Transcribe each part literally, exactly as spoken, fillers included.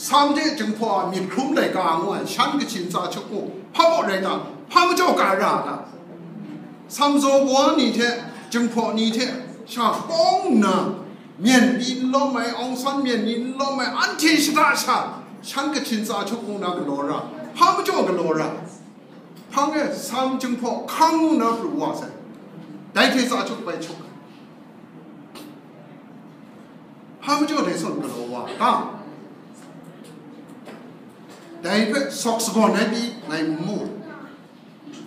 Sam hte Jinghpaw a myit hkrum laika ngu ai shan kachin tsa chup mu, hpa baw rai ta, hpa majaw ga ra ta? Sam zaw baw ni hte, Jinghpaw ni hte sha kawng nna, myen ni n lawm ai, Aung San myen ni n lawm ai, anhte shada sha shan kachin tsa chup mu na galaw ra, hpa majaw galaw ra? Hpang e, Sam Jinghpaw hkang ngu na pru wa sai, dai hte tsa chup bai chup ai. Hpa majaw dai zawn galaw wa ta? Dai hpe sawk sagawn ai pyi ngai n mu.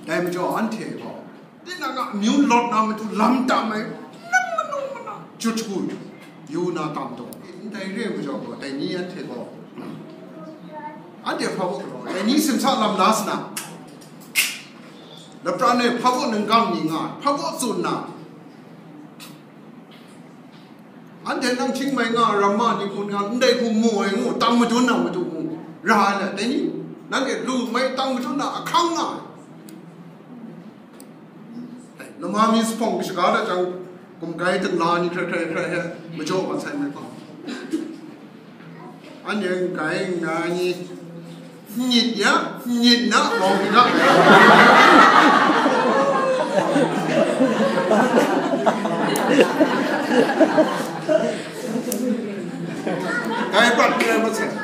Dai majaw anhte gaw, tinang a amyu lawt na matu lam tam ai, nang manu mana jut shagu yu na tam taw, ndai re ai majaw gaw, dai ni anhte gaw, anhte hpa baw galaw, dai ni simsa lam la sa na, lapran e hpa baw ningkang ni nga, hpa baw tsun na, anhte nang Chiang Mai nga, Rama ni hpun nga, ndai hku mu ai ngu, tang madun na matu mu ra ai le, dai ni, nanhte lu mai tang madun na ahkang nga ai. Nama mi zuphpawng shaga da jang, gumgai dingla ni hkrai hkrai hkrai he majaw mat sai mai gaw, anhte gumgai nga ni, myit ya, myit na, bawng hkra. Dai prat ni ai masai.